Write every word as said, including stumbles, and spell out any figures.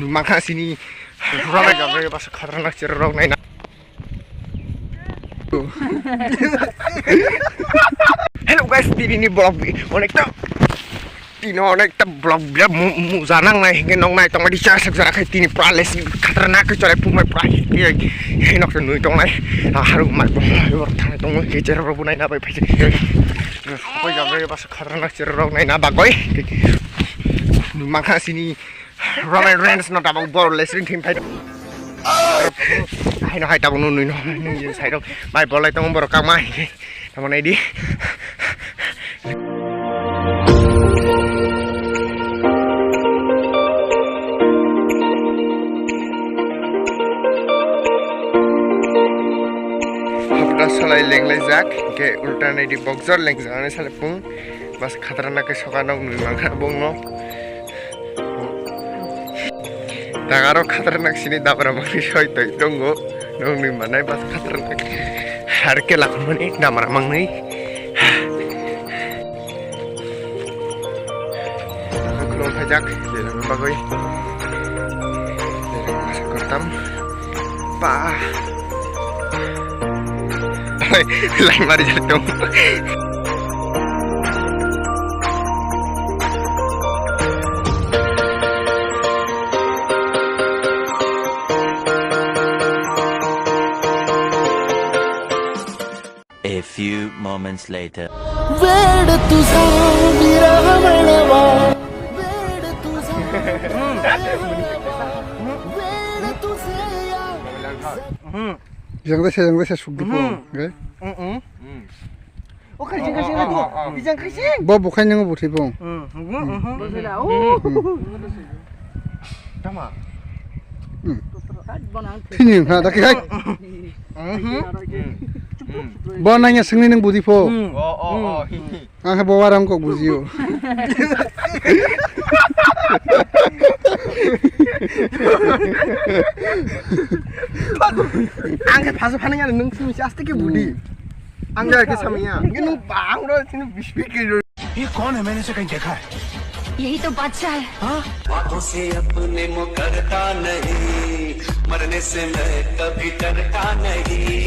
Mangkha sini. Rok rok basa khatranak cherok naina. Hello guys, tini ni vlog bi onekta, tini onekta vlog biya mu- muja nang nai hingke nong nai tong di char sak jara khai tini pura les khatranak ke chole pumai pura hi nok nui tong nai. Haru mai bo thang tong ke cherok bu nai na bai phai. Koi jam basa khatranak cherok naina bagoi. Mangkha sini. Roman Reigns no tabuk bor wrestling team phai. Hai no hai tabuk no nui no nung jin sai rok. Bai bolai tong bor kama. Tamo nai di. Hapta salai lenglai jak ke ulta nai di boxer lengjak ani salai pung. Bas khatranak ke soka nog nui mangkha bongno. Tang aro khatranak sini dabra mangni soi toi tongo. Nog nui manai bas khatranak. Har ke lakhmani dabra mangni. Khulum phajak, jerang bagoi. Jerang masa kurtam. Pa. Lai mari jatuh. A few moments later. वेळ तुझा विरह मेळवा, वेळ तुझा विरह मेळवा, वेळ तुझे या. Jang desa, jang desa suk di po, hmm, okay? Hmm, hmm. O khai jing khai jing, oh, oh, oh, oh, bijang khai jing. Bo bukhai nang buthi bo. Hmm, hmm, hmm, hmm. Bo sila, oh. Hmm. Tama. Hmm. Thini ha, daki khai. Hmm, hmm. Bo nanya sengni nang buthi po. Hmm. Oh, oh, oh. Hmm. Ang khe bo warang kok bujio. Ang khe phasu phanang ani nung simi aste ke budi. Ang khe samaya. Nung bang ro sini bisbik ke. ये कौन है? मैंने इसे कहीं देखा है। यही तो बादशाह है। हाँ? बातों से अपने मुकरता नहीं, मरने से मैं कभी डरता नहीं।